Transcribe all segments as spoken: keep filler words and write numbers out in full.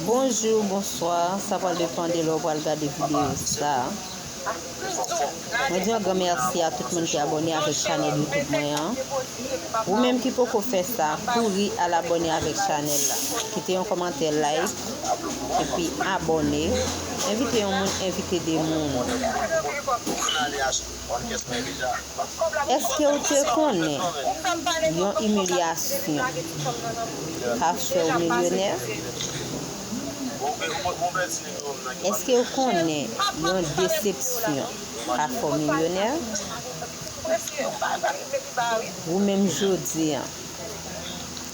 Bonjou, bonswa, sa pral depann de lè w pral gade videyo sa. Mwen di yon gran mèsi a tout moun ki abòne avèk chanèl YouTube mwen an. Ou menm ki poko fè sa, kouri al abòne avèk chanèl la. Kite yon kòmantè, like, epi abòne. Envite yon moun, envite de moun. Èske w te konnen yon imilyasyon ka fè w milyonè? Èske w konnen yon desepsyon ka fè w milyonè? Ou menm jodi a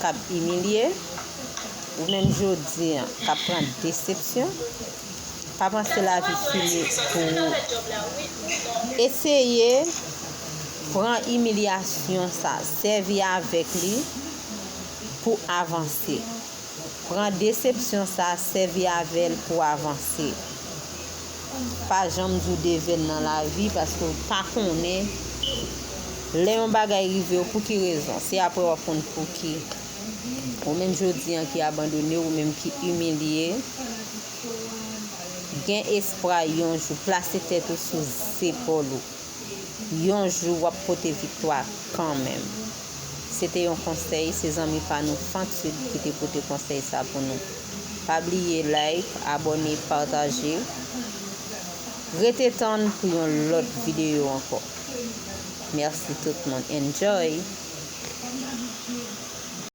k ap imilye, ou menm jodi a k ap pran desepsyon, pa panse lavi fini pou ou. Eseye pran imilyasyon sa, sèvi avèk li pou avanse. Pran desepsyon sa, sèvi avè l pou avanse. Pa janm di w devèn nan lavi, paske w pa konnen lè yon bagay rive w, pou ki rezon. Se apre w ap konn pou ki. Ou menm jodi an ki abandone, ou menm ki imilye, gen espwa yon jou, plase tèt ou sou zepòl ou. Yon jou w ap pote viktwa kanmenm. Se te yon konsèy, se zanmi pa nou Fantid ki te pote konsèy sa pou nou. Pa bliye like, abòne, pataje. Rete tann pou yon lòt videyo ankò. Mèsi tout moun. Enjoy!